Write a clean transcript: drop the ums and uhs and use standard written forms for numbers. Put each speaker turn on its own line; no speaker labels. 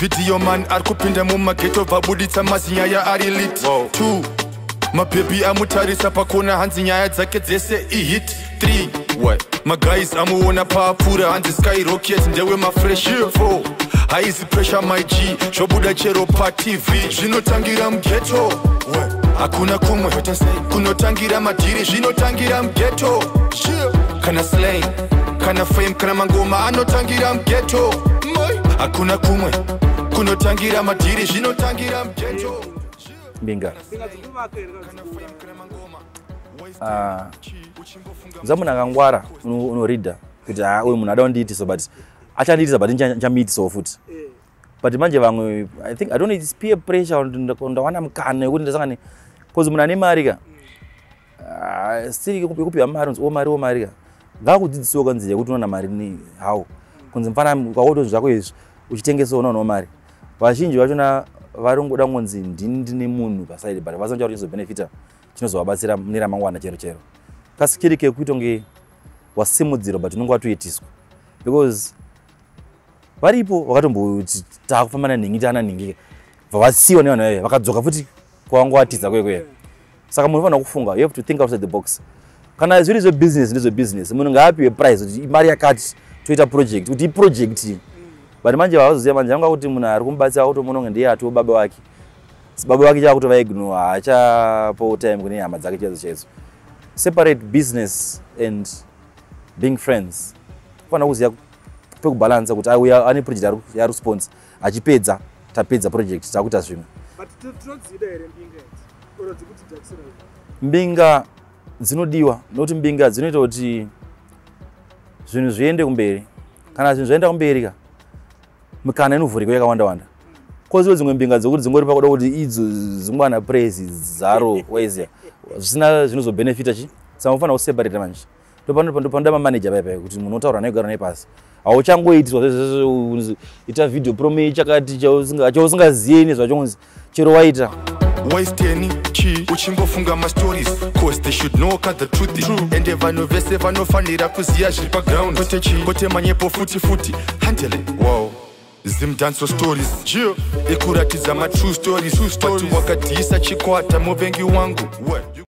Video man ari kupinda mumaghetto, vabuditsa mazinyaya ari lit. 2, mabhebhi amutarisa pakona, hanzi nyaya dzake dzese ihit. 3, what? Maguys amuona paapfuura, hanzi skyrocket, ndewe mafresh. 4, haizi pressure, my G, zvobuda chero paTV. Zvinotangira mughetto, hakuna kumwe kunotangira madhiri. Zvinotangira mughetto, kana slang, kana fame, kana mangoma anotangira mughetto. Hakuna kumwe kunotangira madhiri. Zvinotangira mughetto.
Mbinga.
Mbinga dzikuvaka here kana dzikuuraya?
Ah, za munhu akangwara unoridha kuti ha, uyu munhu ada kundiitisa, but achandiitisa, but ndichamuitisawo futi. But manje vamwe, I think, I don't know, it's peer pressure. Ndawana mukana wekuti ndasangane, because munhu ane mari ka, ah, still yekupiwa mari, unzi o mari, o mari ka, ngakudzidzisiwo kanzira yekuti unoona mari ni how. Kunzi mufana, ukaoto zvako izvi uchitengesawo, unowonawo mari. Vazhinji vachona varongoda kungonzi ndini ndine munhu paside, but vasina chauri chinozobenefita, chinozovabatsira mune ramangwana. Chero kasikiri kekuita kunge wasimudzirwa, but unonge watoitiswa, because varipo vakatomboti taakufamba nanhingi, taana nhingi, bva vasiyiwa nevanhu vaive, vakadzoka futi kwavanga watiza kwekweyo. Saka munhu unofanira kufunga, you have to think outside the box. Kana zviri zvebusiness, ndezvebusiness. Munhu ngaapiwe price kuti mari yakati, toita project, kuti iproject. But manje vavazoziva manje vanga kuti munhu ari kumubatsira kutomuona kunge ndiye atiwo baba vake. Baba vake chakutovaignore, haachapo time kune hama dzake chaidzo chaidzo. Separate business and being friends. Kufanira kuziva pekubhalansa kuti auya ane project yaari kusponsor, achipedza, tapedza project, takuita zvimwe.
But tinodzida here mbinga idzi, oro dzikutidhakisira?
Mbinga dzinodiwa, nokuti mbinga dzinoita kuti zvinhu zviende kumberi. Kana zvinhu zvaenda kumberi ka, mikana inovhurika yakawanda wanda. Koziwo dzimwe mbinga dzokuti dzingori pakuda kuti idzo dzingwana praise dzaro, waiziya, zvisina zvinozobhenefita chi. Saka unofanira kuseparata manje. Ndopanoda mamanager paya kuti munhu otaura naye, kugara naye pasi. Hauchangoitiswa zvezvezve, ita video promo chakati chausingazivi nezvacho, kunzi chero waita.
Wasteni chi uchingofunga mastories, 'cause they should know ka the truth. Ende vanhu vese vanofanira kuziva zviri paground, kwete chi, kwete manyepo futi futi. Handele, wow, Zimdancehall stories ikuratidza matrue stories, but wakadhisa chikwata, muvengi wangu.